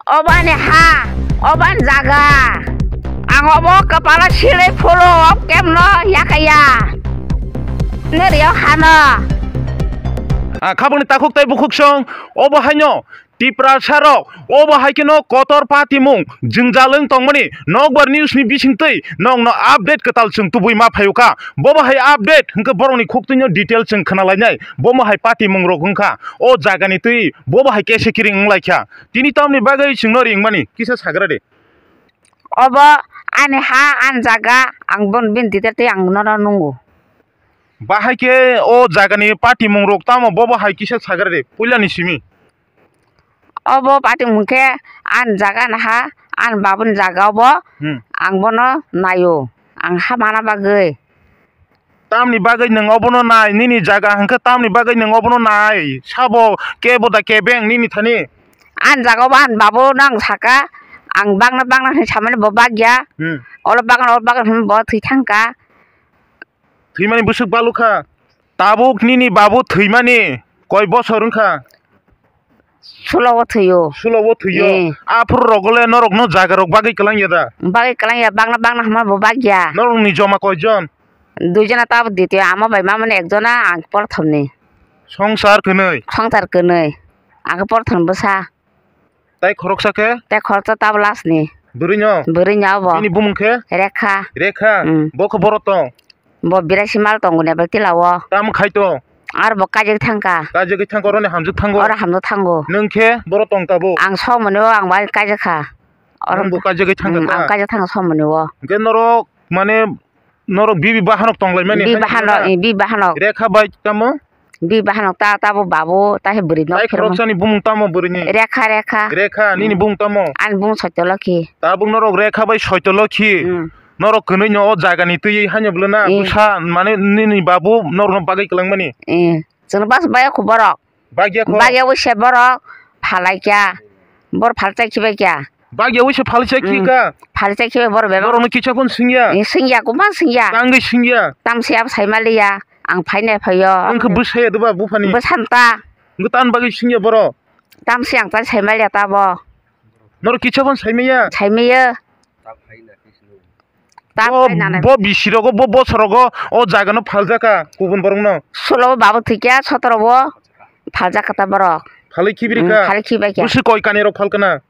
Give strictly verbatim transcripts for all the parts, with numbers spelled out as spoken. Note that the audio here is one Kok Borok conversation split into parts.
Obo ani ha, obo ani jaga. Ang obo kwpalo silwi phuru, o kemno yakaya. Nini riyok hano. Ah, khabangni takhuk tei bukhuk song, obo haino Tiprasa rok, obo hai kheno kotor patimung jwngjal wng tongmani nokbar news ni bisingtwi nokno update kwtal chwng tubui ma phaio kha. Bobo hai update hwnkhe borokni khuktwino detail chwng khna lainai. Bomo hai patimung rok wngkha o jagani twi, bobo hai kese kiring wng laikha. Tini tamni bagwi chwngno ringmani kisa sagra de. Obo ani ha, ani jaga, ang bon bini detail tei ang nono nungo. Bahai khe o jagani patimung rok tamo, bobo hai kisa sagra de puilani simi. Obo patimung khe ani jaga ani ha, ani babuni jaga obo, Hmm. Ang bono naio, ang ha mana bagwi. Tamni bagwi nwng obono nai, nini jaga hwnkhe tamni bagwi nwng obono nai? Sabo kebo da kebeng nini thani? Ani jaga bo ani babu nang saka, ang bagna bagna hinwi samani bo bagya. Hmm. Olo bagna, olo bagna hinwi bo thwi thangkha. Thwimani bwswk balukha. Tabuk nini babu thwimani koi bosor wngkha? Sulo o thwio. Sulo o thwio. Eh. Aphuru rogole norokno jaga rok bagwi kwlangya da? Bagwi kwlangya, bagna bagna hwnma bo bagya. Norokni joma koijon? Duijona tabo ditio, ama bai mamani ekjona, ang porthomni. Songsar kwnwi? Songsar kwnwi. Ang porthom bwsa. Tai khoroksa khe? Tai khoroksa tabo last ni. Bwrwino? Bwrwino abo. Bini bumung khe? Rekha. Rekha? Mm. Bo khe boro tong? Bo biraisi mal tongo ni bai tila o. Tamo khai tong? Aro bo kaijak thangkha. Kaijagwi thangkha, oroni hamjak thango? Oro hamjak thango. Nwng khe boro tong tabuk? Ang somoni o ang bai kaijakha. Oro nwng bo kaijagwi thangkha ta? Mm, ang kaijak thangkha somoni o. Hwnkhe norok mane norok bibi bahanok tonglaimani? Bi haino bahanok, wngkha? Eh, bi bahanok. Rekha bai tamo? Bi bahanok ta, tabo babu, ta he bwrwi nok. Tai phirma. Khoroksani bumung tamo bwrwini? Rekha, Rekha. Rekha, nini bumung tamo? Ani bumung Soitoloki. Tabuk norok Rekha bai Soitoloki. Mm. Norok kwnwi no o jagani twiwi haino bwlwna. Eh. Bwsa mane nini babu norokno bagwi kwlangmani. Eh. Chwng bas baya khu borok. Bagya kho? Bagya wise borok phalai kya. Bor phalchai khibai kya. Bagya wise phalchai khi kha? Phalchai khibai borok bebak. Borokno kicha phone singya? Eh, singya, kwbang singya. Tangwi singya? Tamsi abo saimaliya. Ang phainai phaio. Ang khe bwsaya doba buphani? Bwsanta. Ang tan bagwi singya borok? Tamsi ang tan saimaliya tabo. Norok kicha phone saimaya? Saimaya. Ta bo, khaina khe sino. Ta bo, khaina nai. Bo bisi rogo, bo bosor rogo o jaga no phaljakha kubun borok no. Sulo bo babu thwikya, sotoro bo phaljakha ta borok. Phalwi khibiri kha? Mm, phalwi khibai kha. Bwswk koi kani rok phalkana?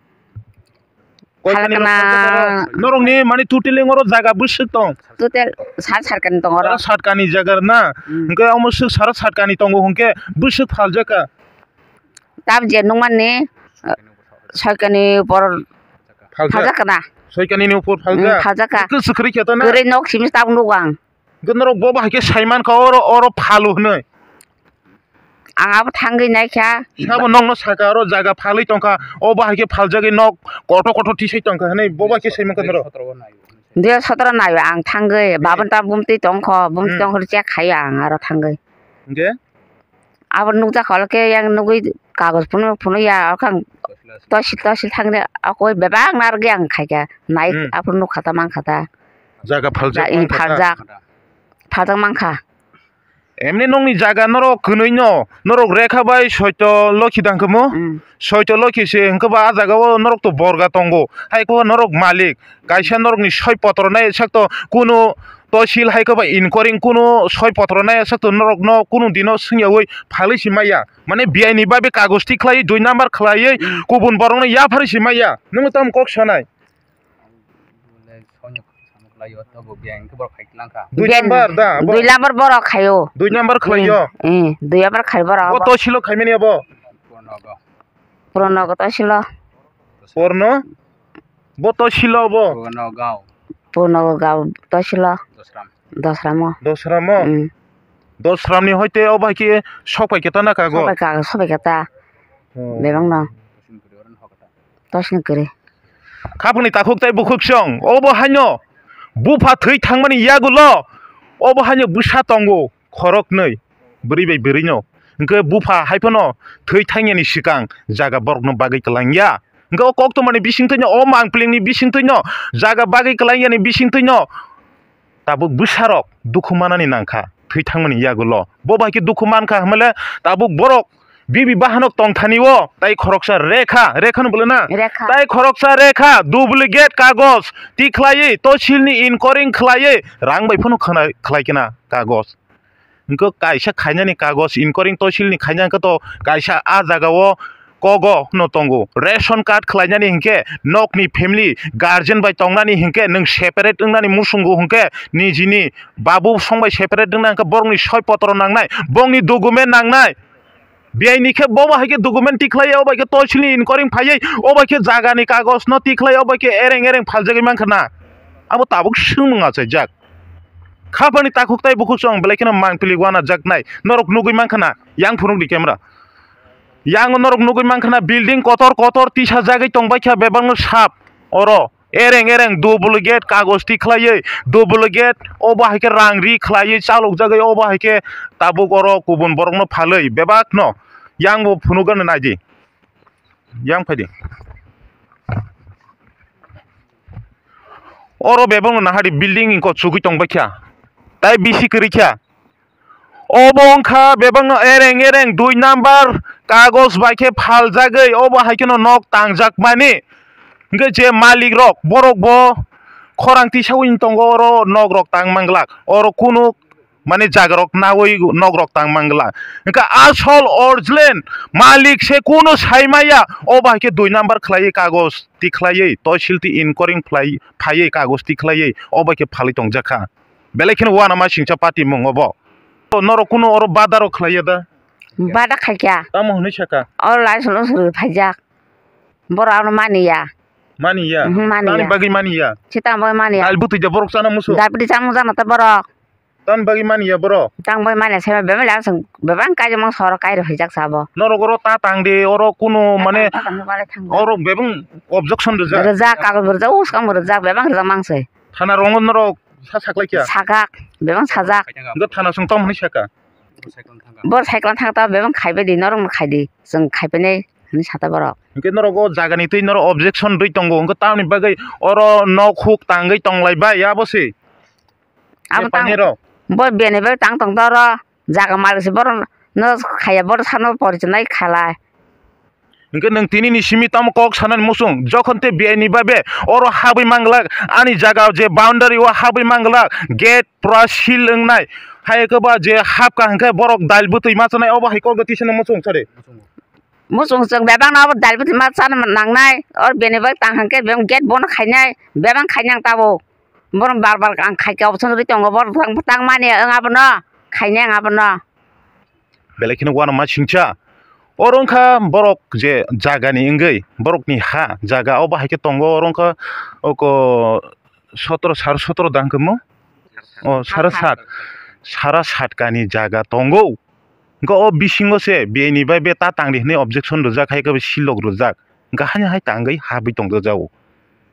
Koi kani rok phalkana. Phaljakha borok? Norok ni mani totally oro jaga bwswk tong? Total sat sat kani tong oro. Sara sat kani jaga na? Mm. Hwnkhe omo swk sara sat kani tongo hwnkhe bwswk phaljakha? Tab je nukmani, eh, soikani por phaljak. Phaljak kana? Soikani ni upor phaljak? Hmm, phaljak ka. Kwswk kwrwi khe to na? Kwrwi nok simi tab nuk ang. Hwnkhe norok bo bahai khe saiman kha oro, oro phalu hwnwi. Ang abo thangwi naikha. Sabo nokno saka oro jaga phalwi tongkha, o bahai khe phaljagwi nok kotor kotor tisai tongkha hwnwi bo bahai khe saiman kha norok. Dui sotro naio ang thangwi, hmm, babon ta bumtwi tongkho, bumtwi, hmm, tongkho check khaio ang aro thangwi. Hwnkhe? Abo nukjakha, hwnkhe yang nugwi kagoj phunuk phunuk ya, okhang tosil tosil thangni, akoi bebak narwgwi ang khaikha, nai, hmm, aphuru nukha ta mankha ta. Jaga phaljak, ja, mankha ta. Phaljak, phaljak mankha. Emni nokni jaga norok kwnwi no, norok Rekha bai Soito Lokhi dang khe mo? Hmm. Soito Lokhi se hwnkhe ba ah jaga o norok to borga tongo, hai khe norok malik, kaisa norokni soi potro nai sak to kunu tosil hai khe ba inquiring kunu soi potro nai sak to norok no kunu dino swngyaui phalwi si maya. Mane biyai ni babe kagoj tik khlaiwi dui number khlaiwi, hmm, kubun borok no yapharwi si maya. Nwng tamo kok sanai? Dui number da, abo? Dui number borok khaio. Dui number khlaio? Hmm, hmm, dui number khai borok abo. Bo tosil o khaimani abo? Purnogo tosil o. Purno? Bo tosil o bo? Purnogo. Purnogo tosil o. Dosram. Dosram o. Dosram o? Hmm. Dosram ni hoite o bai khe sok pai khe ta na kago? Sok pai kha, sok pai khe ta. Oh. Bebak no. Tosil kwrwi. Khapangni takhuk tei bukhuk song, obo haino bupha thwi thangmani yagulo, obo haino bwsa tongo khoroknwi, bwrwi bai bwrwino. Hwnkhe bupha hai phano thwi thangyani swkang jaga borokno bagwi kwlangya. Hwnkhe o koktwmani bisingtwino, o mangpilingni bisingtwino, jaga bagwi kwlangyani bisingtwino, tabuk bwsarok dukhu manani nangkha thwi thangmani yagulo. Bo bai khe dukhu mankha hwnmale tabuk borok Bibi bahanok tongthani o, tai khoroksa Rekha, Rekha no bole na? Rekha. Tai khoroksa Rekha, duplicate kagos tikhlaiwi, tosilni inkoring khlaiwi, rang bai phano khna-, khlai kena kagos. Hwnkhe kaisa khainani kagos, inkoring tosilni khaina hwnkhe to kaisa a jaga o kogo no tongo. Ration card khlainani hinkhe nokni family guardian bai tongnani hinkhe nwng separate wngnani muchungo hinkhe nijini babu song bai separate wngna hinkhe borokni soi potro nangnai, bongni document nangnai. Biyai ni khe bo bai khe document tikhlai, o bai khe tosilni inkoring phaiwi, o bai khe jaga ni kagos no tikhlai, o bai khe ereng ereng phaljagwi mankha na. Abo tabuk swngmung achaijak. Khapani takhuk tai bukhuk chwng belai kheno mangpili uanajaknai. Norok nugwi mankha na, yang phunuk di camera. Yang norok nugwi mankha na, building kotor kotor tisajagwi tongbaikha bebakno sap oro. Ereng ereng duplicate kagos tikhlaiwi, duplicate obo hai khe rang ri khlaiwi chalokjagwi, obo hai khe tabuk oro kubun borokno phalwi bebakno. Yang bo phunukgano naidi. Yang phaidi. Oro bebakno nahadi building ni kochugwi tongbaikha. Tai bisi kwrwikha. Obo wngkha bebakno ereng ereng dui number kagos bai khe phaljagwi, obo hai kheno nok tangjakmani. Hwnkhe je malik rok, borok bo khorang tisaui tongo, oro nok rok tang manglak, oro kunu mane jaga rok naui nok rok tang manglak. Hwnkhe asol original malik se kunu sai maya, obo hai khe dui number khlaiwi kagos tikhlaiwi, toisil ti inkoring khlai phaiwi kagos tikhlaiwi, obo hai khe phalwi tongjakha. Belai kheno uanama singcha party mung obo. Norok kunu oro bada rok khlaiya da? Bada khaikha. Tamo hwnwi sakha? Oro lai solo solo phaijak. Borok ano maniya. Maniya? Mhm, maniya. Tamni bagwi maniya? Sitang bagwi maniya. Dal bwtwi da borok chana musu? Dal bwtwi chamung jana ta borok. Tamni bagwi maniya borok? Tang bagwi maniya, sema bebak lai song, bebak kaijak mang soro kairo phaijak sabo. Norok oro ta tang de, oro kunu mane, ta tang, ta tang, ta tang. Oro bebak objection rijak? Rijak, kagoj bo rijak, uskang bo rijak, bebak rijak mang se. Thana rongo norok sa saklai kya? Sakak, bebak sajak. Hwnkhe thana chwng tamo hwnwi sakha? Bo cycle thang ta, bebak khaibai di, norok no khai di, chwng khaibai nai hwnwi sata borok. Hwnkhe norok o jaga ni twi norok objection rwi tongo, hwnkhe tamoni bagwi oro nok huk tangwi tonglai bai abo se? Abo tang, bo bini bagwi tang tong ta oro. Jaga malik se borok no khaiya, borok sano porichonai khalai. Hwnkhe nwng tini ni simi tamo kok sanani muchung, jokhon te biyai ni babe oro habwi manglak, ani jaga je boundary o habwi manglak, gate pura seal wngnai, hai khe ba je hapkha hwnkhe borok dal bwtwi ma chanai, obo hai kok twi sano muchung sari. Muchung chwng bebak no obo dal bwtwi ma chana nangnai, oro bini bagwi tang hwnkhe bebak gate bono khainai, bebak khainai ang tabuk. Borok bar bar ang khaikhe option rwi tongo, borok tang, tang mani ang abono, khainai ang abono. Belai kheno uanama singcha. Oro wngkha borok je jaga ni wngwi, borok ni ha jaga obo hai khe tongo, oro wngkha oko sotoro, saro sotoro da hwnkhe mo? O, saro sat, sara sat kani jaga tongo. Hwnkhe o bisingo se biyai ni bai be ta tang di hwnwi objection rwjak, hai khe bo silok rwjak. Hwnkhe haino hai tangwi habwi tong rwjago.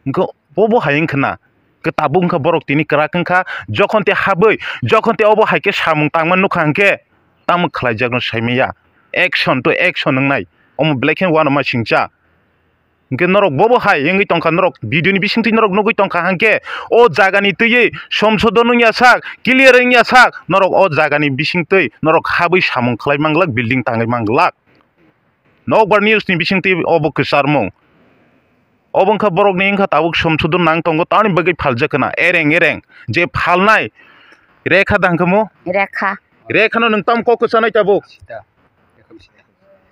Hwnkhe obo hai wngkha na. Hwnkhe tabuk wngkha borok tini kwrak wngkha. Jokhon te habwi, jokhon te obo hai khe samung tangma nukha hwnkhe tamo khlaijakno saimaya. Action to action wngnai. Omo belai khe uanama singcha. Hwnkhe norok bobo hai wngwi tongkha, norok video ni bisingtwi norok nugwi tongkha hwnkhe o jaga ni twiwi somsodon wngya sak, clear wngya sak, norok o jaga ni bisingtwi norok habwi samung khlai manglak, building tangwi manglak. Nokbar news ni bisingtwi obo kwcharmung. Obo wngkha borok ni wngkha tabuk somsodon nang tongo, tamoni bagwi phaljak khna ereng ereng je phalnai Rekha da hwnkhe mo? Rekha. Rekha no nwng tamo kok kwchanai tabuk?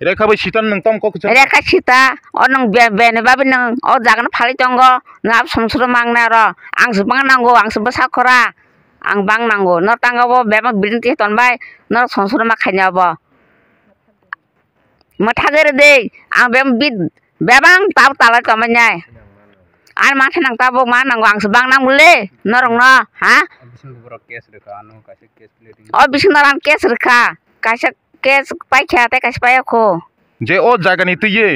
Rekha bai Sita nwng tamo kok kwchang? Rekha Sita, o nwng be-, beni babi nwng o jaga no phalwi tongo, nwng abo somsoro mang nai oro. Ang se bang nango, ang se bwsa khora, ang bang nango. Nor tang obo bebak building twi tonbai, nor somsoro ma khaina obo. Mwthagwi rw di, ang bebak bit, bebak tab talai tongmani. Ang ma khe nang tabuk ma nango, ang se bang nang le, norok no, ha? O bisingo norok case rwkha, ano kaisa case pleading. O bisingo norok case rwkha, kaisa case paikha tei kaisa paiya kho. Je o jaga ni twi ye,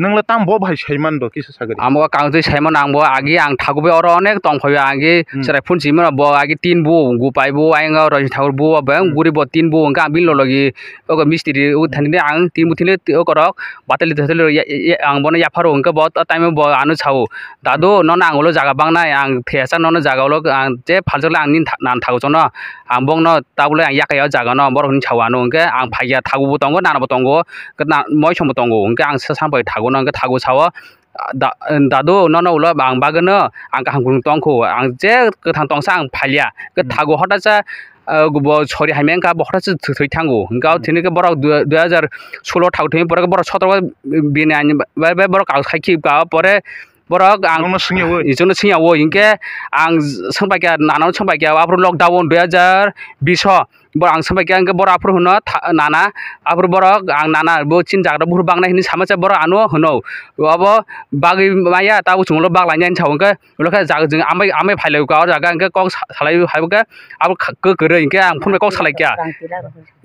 nwng le tamo bo bahai sai man do kisa sagri. Amo kang twi sai mano, ang bo agi ang thagu bai oro onek tong phai agi. Hmm. Chwrai phun si mano bo agi tin bu gupai bu ayang roi thagur bu bo yang Hmm. guri bo tin bu hwnkhe ang bini lologi ogo mistiri u thani ang tin bu thile okorok batali thotele ya, ya, ang bono yapharo hwnkhe bo time bo ano sao, "Dadu, nono ang ulo jaga bangnai, ang thesa nono jaga ulo ang je phalchakle ang nini tha-, nan thago chono." ang bokno tabole ang yakya o jaga no borok hinwi sao ano, hwnkhe ang phaikya, thagu bo tongo, nana bo tongo, hwnkhe na-, moisong bo tongo, hwnkhe ang sa-, sambai thagu no, hwnkhe thagu sao, "Da-, dadu, nono ulo ang bagwino ang kaham kwrwng tongkhu, ang je kwthang tongsa ang phalia." Hwnkhe thagu hothatsa, ah, bo sori hai mengkha, bo hothatsa thwi thango. Hwnkhe o thini khe borok dui, dui hajar solo thago thwngwi borok, borok sotoro bini ani bai, bai borok kagoj khai khibka, o pore borok ang Nono swngya o. Ichukno swngya o, hinkhe ang swngbaikha, nanano swngbaikha, aphuru lockdown dui hajar bish o, borok ang swngbaikha, hinkhe borok aphuru hwno tha-, nana, aphuru borok ang nana, bo chini jaga rok buphuru baknai hinwi sama se borok ano hwno, obo bagwi maya, tabuk chwngno baklainai hinwi sa o, hinkhe ulo khe jaga jwng amai, amai phailaikha o jaga, hinkhe kok sa-, salai phaibo khe abo kha-, kwrwi, hinkhe ang phone bai kok salaikha.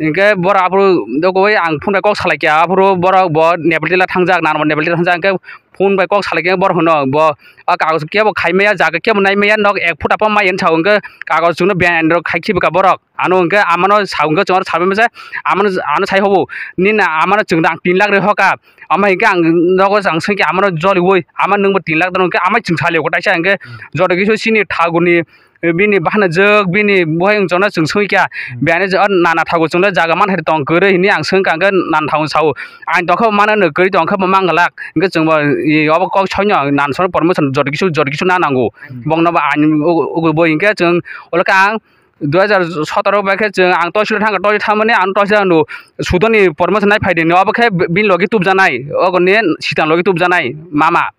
Hinkhe borok aphuru dogwi ang phone bai kok salaikha, aphuru borok bo Nepal tila thangjak, nana bo Nepal tila thangjak, hinkhe phone bai kok salai khe borok hwno bo, "O kagoj kebo khai maya, jaga kebo nai maya, nok ek phuta pho maya," hinwi sao, hwnkhe kagoj chwngno biyani rok khai khibika borok. Ano hwnkhe amano sao, hwnkhe chwng aro sabai masa, amano, ano sai hobo, "Nini amano chwng dang tin lakh rwi hoka." Ama hinkhe ang nogo ang swngkhe amano joliui, "Ama nwngbo tin lakh dano?" Hwnkhe amai chwng salio kwtaisa, hwnkhe joto kisa chini thaguni bini bahanajwk, bini buhai wngchokno chwng swngkha. Hmm. Biyani je, o nana thago chwngno jaga manthai tong kwrwi hinwi ang swngkha, hwnkhe nana thago sao, "Ang tongkha bo mano, nw kwrwi tongkha bo manglak." Hwnkhe chwngbo, i, obo kok soino nana sono promotion joto kisu, joto kisu na nango. Hmm. Bongno bo ang, o, o, bo hinkhe chwng, ulo khe ang dui hajar sotoro bai khe chwng ang toisilo thangkha, toisilo thangmani ang toisilo ano sudoni promotion nai phaidi hinwi, obo khe bini logi tubjanai, ogoni sitan logi tubjanai mama.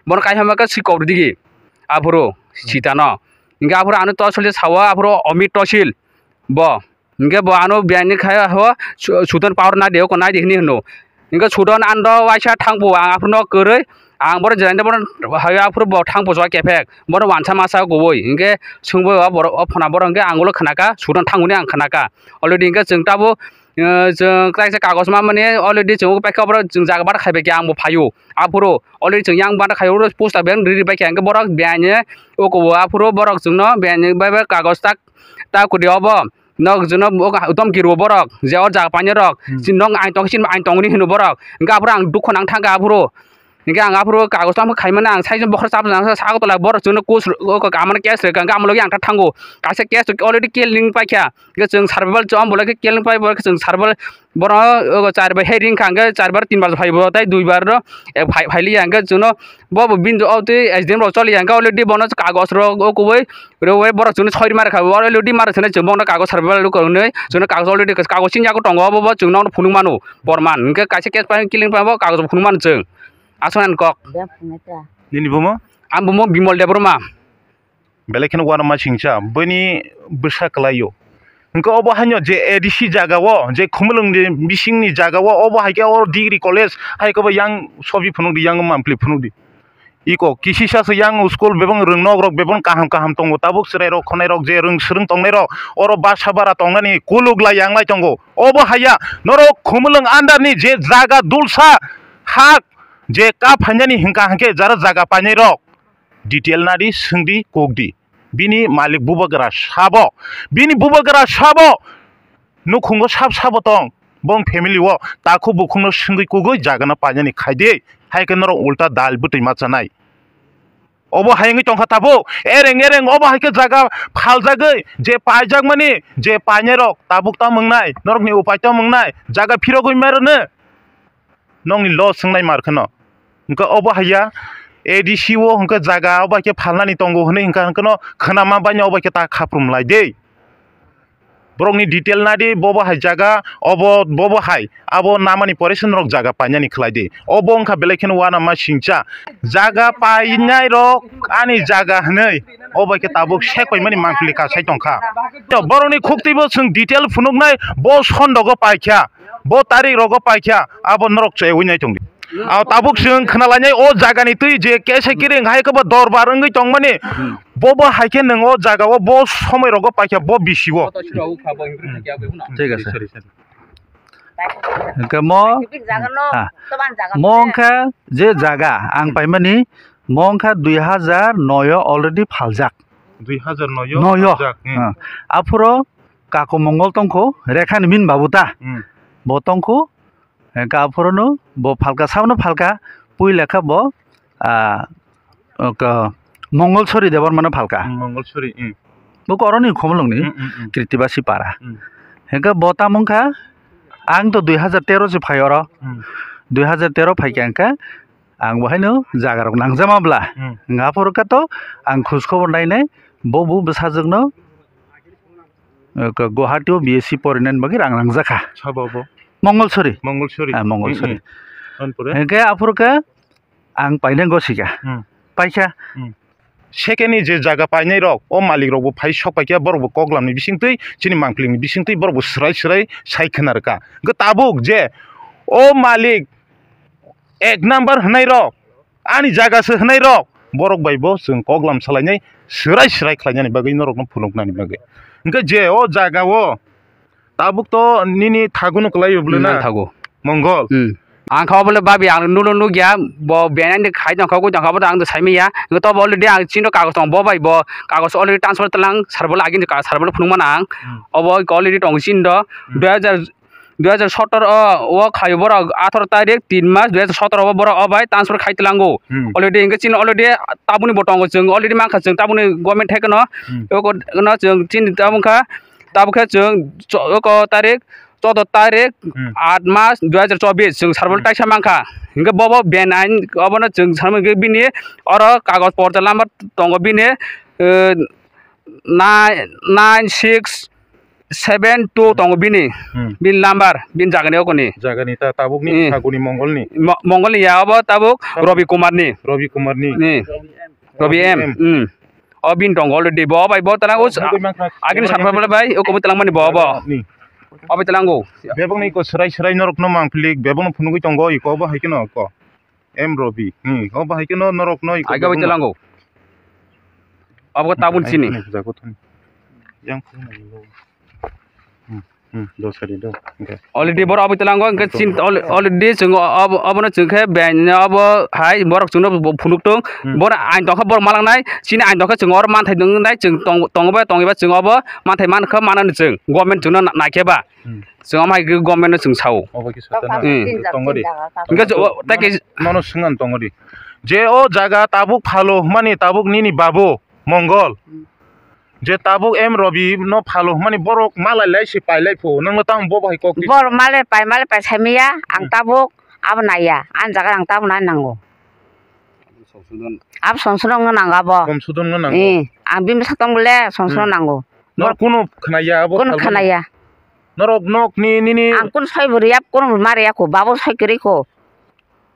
Bono kaisa hwnba khe si kok rwdigi aphuru sitano. Hinkhe aphuru ano tosil sao, aphuru Omit tosil bo. Hinkhe bo ano biyani khai ho su-, sudan power nai de, oko nai de hinwi hwno. Hinkhe sudan ando waisa thangbo ang aphuru no kwrwi, ang bono jelaino bono hai aphuru bo thangbo jua kephek. Bono wansa masa kubui. Hinkhe swngbo o borok, o phona borok hinkhe ang ulo khwnaka, sudan thangmani ang khwnaka. Already hinkhe chwng tabuk, eh, chwng kaisa kagoj mamani already chwng paikha, oborok chwng jaga bar khai bai khe ang bo phaio. Aphuru already chwng yang bana khai oro posta beng riri bai khe, hwnkhe borok biyani oko bo aphuru borok chwngno biyani bai bai kagoj tak, tak kudi obo. Nok chwngno bo ka-, tom kiro borok je o jaga painai rok. Hmm. Chini nok ain tong, chini ain tongni hino borok. Hwnkhe aphuru ang dukho nang thangkha aphuru. Hwnkhe ang aphuru kagoj tamo khaimani ang sai bokhorok chapjak sa, sa, Agartala borok chwngno kus, o, o, amano case rwkha, hwnkhe amo logi ang ta thango. Kaisa case already killing paikha. Hwnkhe chwng survival chwng bolai khe killing pai, bolai khe chwng survival Borok, o, char bar hearing kha, hwnkhe char bar tin bar phai bo, tei dui bar no, eh, phai, phai liya, hwnkhe chwngno bo, bo bini o twi S D M rok choliya, hwnkhe already bono kagoj rok o kubui rwui borok chwngno soi rwma rwkha, already ma rwkha, chwng bono kagoj survival rwkha hwnwi, chwngno kagoj already kagoj chini yago tongo, obo bo chwngno phunuk mano, porman, hwnkhe kaisa case pai killing pai bo kagoj phunuk mano chwng. Aswk nang kok. Nini bumo? Ang bumo Bimal Debbarma. Belai kheno uanama singcha, bini bwsa kwlaio. Hwnkhe obo haino je A D C jaga o, je Khumulwng ni bisingni jaga o, obo hai khe o degree college, hai khe bo yang sobi phunukdi, yang mampli phunukdi. Iko kisisa se yang school bebak rwng nok rok bebak kaham kaham tongo, tabuk chwrai rok khonai rok je rwng swrwng tongnai rok, oro basa bara tongnani kuluk lai yang lai tongo. Obo haiya norok Khumulwng under ni je jaga dulsa hak je ka phainani hwnkha hwnkhe jara jaga painai rok. Detail nadi, swngdi, kukdi. Bini malik bubagra sabo. Bini bubagra sabo. Nukhungo sab sabo tong. Bong family o takhu bukhungno swngwi kugui jagano painani khaidi. Hai khe norok ulta dal bwtwi ma chanai. Obo hai wngwi tongkha tabuk. Ereng ereng obo hai khe jaga phaljagwi je paijakmani je painairok tabuk tamo wngnai. Norokni upai tamo wngnai. Jaga phirogwi mero no. Nokni loss wngnai mar kheno. Hwnkhe obo haiya A D C o hwnkhe jaga obo hai khe phalnani tongo hwnwi hwnkha hwnkhe no khwnama baino obo hai khe ta khaprum lai de. Borokni detail nadi, bobo hai jaga, obo, bobo hai, abo namani pore se norok jaga painani khlai de. Obo wngkha belai kheno uanama singcha. Jaga painai rok ani jaga hwnwi obo hai khe tabuk sek paimani mangpili kasai tongkha. Borokni khuktwibo chwng detail phunuknai, bo sondogo paikha. Bo tarik rogo paikha, abo norok chewi nai tongdi. Abo tabuk chwng khna lainai o jagani twi je kesa kiring hai khe bo dorbar wngwi tongmani. Hmm. Bobo hai khe nwng o jaga o bo somoi rogo paikha bo bisi o. Thik ase. Hwnkhe mo, ah, mo wngkha je jaga ang paimani, mo wngkha dui hajar noi o already phaljak. Dui hajar noi o phaljak, hmm. Ah, aphuru kako mongol tongkho, Rekhani min babu ta. Hmm. Bo tongkho, hwnkhe aphuru no bo phalka, sabono phalka, puila khe bo, ah, ka-, Mongol Sori Debbarma no phalka. Hmm, Mongol Sori, hmm. Bo koroni Khumulwngni Hmm, hmm, hmm. Kritibasi para. Hmm. Hingke bo tamo wngkha, ang to dui hajar tero se phai oro. Hmm. Dui hajar tero phaikha hingke ang bo haino jaga rok nangjama bla. Hmm. Hingke aphuru khe to ang khoj khobor nainai bo bo bwsajwkno, eh, Guwahati o B S C porinani bagwi rang nangjakha. Sabo bo? Mongolsori. Mongolsori. Ah, Mongolsori. Hmm, hmm. Anpore? Hingke aphuru khe ang painai gosika. Hmm. Paikha. Hmm. Second ni je jaga painai rok, o malik rok bo phai sok paikha, borok bo koklam ni bisingtwi, chini mangpili ni bisingtwi, borok bo swrai swrai sai khna rwkha. Hwnkhe tabuk je o malik ek number hwnai rok, ani jaga se hwnai rok, borok bai bo chwng koklam salainai, swrai swrai khlainani bagwi norok no phunuknani bagwi. Hwnkhe je o jaga o Tabuk to nini thago no kwlai bwlwi na? Nang thago. Mongol. Hmm. Ang kha bole babi ang nulo nugya bo benai de khai tong kha, goi tong kha, bo ang de sai maya. Ngo to bo already ang chino kagos tong, bo bai bo kagos already transfer tlang, sarbol agin ka sarbol phunuk mana ang. Hmm. Obo already tong chin do. Hmm. Dui hajar, dui hajar sotoro o, o khayo borok atharo tarik tin mas dui hajar sotoro o borok o bai transfer khai tlango. Hmm. Already engke chini already tabuni bo tongo chwng already mankha chwng tabuni government thai kano. Hmm. Oko no chwng chini tabung kha. Tabuk khe chwng cho-, oko tarik, choudo tarik, Hmm. aat mas dui hajar chobis, chwng sarbol Hmm. taisa mankha. Hingke bobo ben ain, obono chwng sarbol hingke bini oro kagoj porja lama tongo bini, eh, nine, nine six seven two tongo bini, Hmm. bini number, bini jagani okoni. Jagani ta tabukni Hmm. Thaguni Mongolni? Mo-, Mongolni ya, obo tabuk Tabuk. Robi Kumarni. Robi Kumarni. Ni. Robi M. M. Hmm. O bin tongo already bo bai bo talang us. Bo bai mankha. Agini sarpa bole bai o kobo talang mani bo bo. Ni. O bai talango. Bebak ni ko serai serai norok no mangpili bebak no phunugui tongo iko bo hai keno ko. M Robi. Hmm. O bo hai keno norok no iko. Aga bai bebak no. Talango. Abo tabun sini. Ai, jago thani. Yang phunugui. Hmm. Hmm, dos kali do. Oke. Already borok aboi telango, hingke chin, al-, already chwng o-, obo, obono chwng khe ben, obo hai borok chwngno bo phunuk tong, Hmm. Borok ain tongkha borok malangnai, chini ain tongkha chwng oro manthai nwngnai, chwng tong-, tongo ba tongwi ba chwng obo manthai mankha manani chwng, government chwngno na-, naikhe ba. Hmm. Chwng omo hai khe government no chwng sao. Obo khe sotana. Hmm. Tongori. Hingke o, tei khe nono swngna tongori. Je o jaga tabuk phalo hwnmani tabuk nini babu Mongol. Hmm. Je tabuk M Robi no phalo hwnmani borok malai lai se pai lai pho, nangno tamo bo bai kok di. Borok malai pai, malai pai sai maya, ang Hmm. tabuk abo naiya, ani jaga ang tabuk nai nango. Abo Somsudon. Abo Somsudon no nango abo. Somsudon no nango. Eh, ang bini bwswk tong bole Somsudon Hmm. nango. Nor Bor- kunu khnaya abo Kunu khalmani? Khnaya. Norok nok ni nini Ang kunu soi bwrwi yap, kunu mari yako, babo soi kwrwi ko.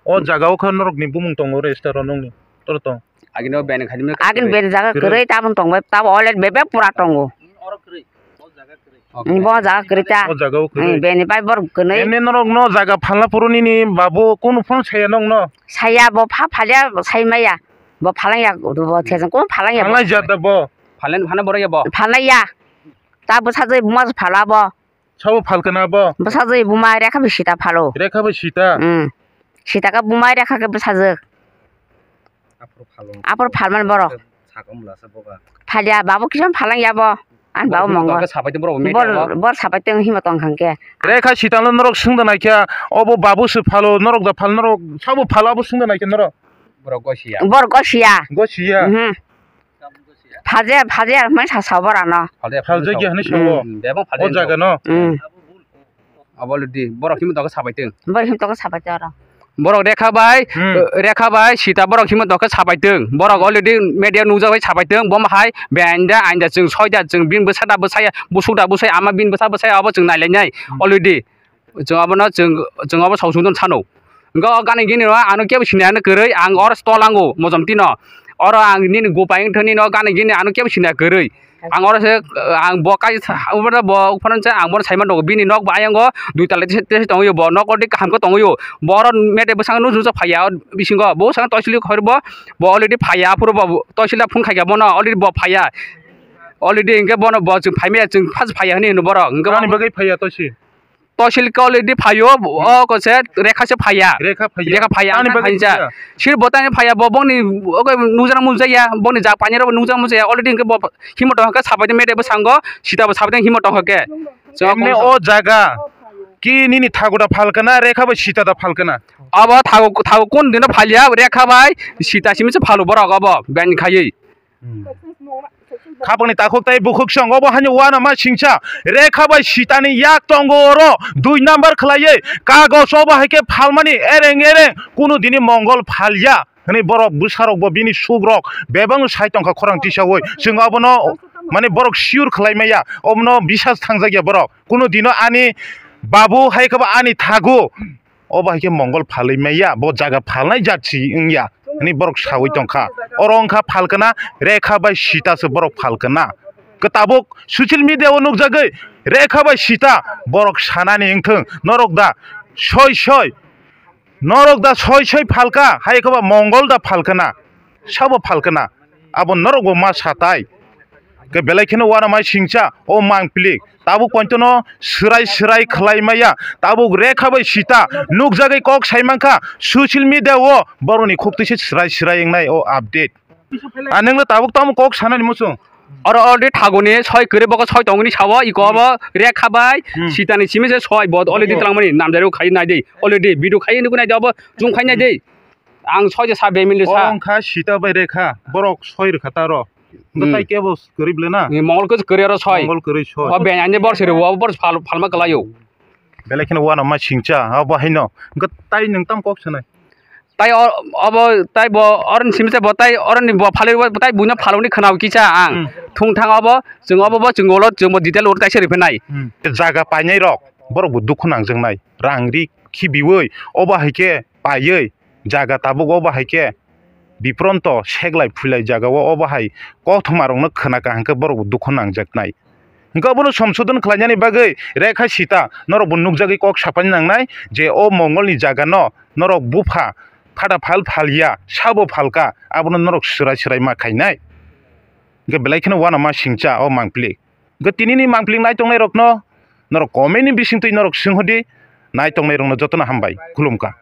O jaga o kha norok ni bumung tongo register o nokni. Toro tong. Agini o beni khaidi mene Agini beni jaga kwrwi. Kwrwi tabun tong bai, tabo olet bebek pura tongo. Oro kwrwi. O jaga kwrwi. Okay. Bo jaga kwrwi ta. O jaga o kwrwi. Hmm, beni bai bor kwrwi. Emne norok no jaga phalna poro nini babu kunu phone saya nong no. Saya bo pha phalya sai maya. Bo phalangya bo thesang kunu phalangya bo. Phalai jata bo. Phalen phana boro ya bo. Phalaya. Ta bwsajwi buma phala bo. Sabo phalkana bo? Bwsajwi buma Rekha bai sita phalo. Rekha bai sita? Mm. Sita khe buma Rekha khe bwsajwk. Aphuru phalo. Aphuru phalmani borok. Sakom lasa boga. Phalya, babu kisa phalang ya bo. An babu Borok mongo. Tongkhe sabai tong borok media Bor, o. Bor sabai tong himo tong khangke. Rekha sita no norok sungda naikha, obo babu se phalo, norok da phal, norok sabo phalo abo sungda naikha norok. Borok gosiya. Bor gosiya. Gosiya. Mhm. Phalje, phalje, hwnwi sa sao borano. Phalje, phalje Phalje sao. Khe hwnwi sao. Mm. Bebak phalje O jaga no. Mm. Abo already, borok himwi tongkhe sabai tong. Borok himwi tongkhe sabai tong oro. Borok Rekha bai, Hmm. eh, Rekha bai, Sita borok himwi tongkhe sabai tong. Borok already media nukjak bai sabai tong. Bo hai, benda, ainda chwng soida, chwng bini bwsa da bwsaya, busuk da bwsaya, ama bini bwsa bwsaya, abo chwng nailainai. Hmm. Already. Chwng abono chwng, chwng abo song song sano. Hwnkhe o gana gini no ano kebo sini ano kwrwi, ang oro stolango mojom tino. Oro ang nini gupai wngthani no gana gini ano kebo sini kwrwi. Ang oro se, ang bo kai sa, abo bo phano se ang bono saima dogo bini nok ba ayang go dui tala tese tongyo bo nok odi kaham ko tongyo. Bo oro mete bwsang no juja phaiya bisingo bo sang toisili khor bo, bo already phaiya aphuru bo toisila phone khaikha bono already bo phaiya. Already hwnkhe bono bo chwng phaimaya chwng first phaiya hwnwi hwno borok. Hwnkhe Ani bagwi phaiya toisi. Tosil khe already phaio, o kose Rekha se phaiya. Rekha phaiya. Rekha phaiya, Ani ang bagwi phaiya. Phaiya. Sir bo tani phaiya, bo bongni, oke, nujak mujaya, bongni jak painai rok nujak mujaya, already hwnkhe bo himo tongkha khe sabai de mede bwsango, sita bo sabai de himo tongkha khe. Emne o jaga ki nini thago da phalkana, Rekha bai sita da phalkana? Abo thago, thago kun dino phalya, Rekha bai sita simi se phalo borok abo, ben khaiwi. Hmm. Khapangni takhuk tei bukhuk song obo haino uanama singcha. Rekha bai Sitani yak tongo oro dui number khlaiwi kagos obo hai khe phalmani ereng ereng kunu dini mongol phalya. Hwnwi borok bwsarokbo bini sukrok bebakno sai tongkha khorang tisaui. Chwng obono mane borok sure khlai maya, obono bisas thangjak ya borok. Kunu dino ani babu hai khe bo ani thagu, obo hai khe mongol phalwi maya, bo jaga phalnai jat si wngya hwnwi borok saui tongkha. Oro wngkha phalkana Rekha bai Sita se borok phalkana. Khe tabuk social media o nukjagwi Rekha bai Sita borok sanani wngthung, norok da soi soi Norok da soi soi phalka, hai khe ba mongol da phalkana, sabo phalkana, abo norok bo ma satai. Khe belai kheno uanamai singcha, o mangpili tabuk pointono swrai swrai khlai maya, tabuk Rekha bai Sita nukjagwi kok sai mankha, social media o borokni khuk twi se swrai swrai wngnai o update. A nwngno tabuk tamo kok sanani muchung? Oro already thaguni soi kwrwi bogo soi tongoni sawo iko obo Rekha bai Hmm. Sitani simi se soi bo already Oh. twlangmani namjaro khai nai di already video khai nuknai di obo chung khai nai di ang soi je sa bemil Oh, sa wngkha Sita bai Rekha borok soi rwkha taro. Hmm. Tai kebo kwrwi ble na? Ni mongol kos kwrwi aro soi. Mongol kwrwi soi. O ben ani bor seri o bor phal phalma kalayo. Belai kheno uanama singcha, abo haino. Hwnkhe tai nwng tamo kok sanai? Tai o-, obo tai bo oroni simi se bo tai oroni bo phalwi bo tai buino phalwi khwnao kisa ang. Hmm. Thung thang obo chwng obo bo chwng ulo chwng bo detail oro taisa riphinai. Hmm. Jaga painai rok borok bo dukhu nangjaknai. Rang ri khibiwi obo hai khe paiwi jaga tabuk obo hai khe bipronto seklai phulai jaga o obo hai kokthomarokno khwna kaham khe borok bo dukhu nangjaknai. Hwnkhe obono somsodon khlainani bagwi Rekha Sita norok bo nukjagwi kok sapai nangnai je o mongolni jagano norok bupha phata phal phalya sabo phalka abono norok swrai swrai ma khainai. Hwnkhe belai kheno uanama singcha o mangpili. Hwnkhe tinini mangpili nai tongnairokno norok comment ni bisingtwi norok swng hodi, nai tongnairokno jotono hambai khulumkha.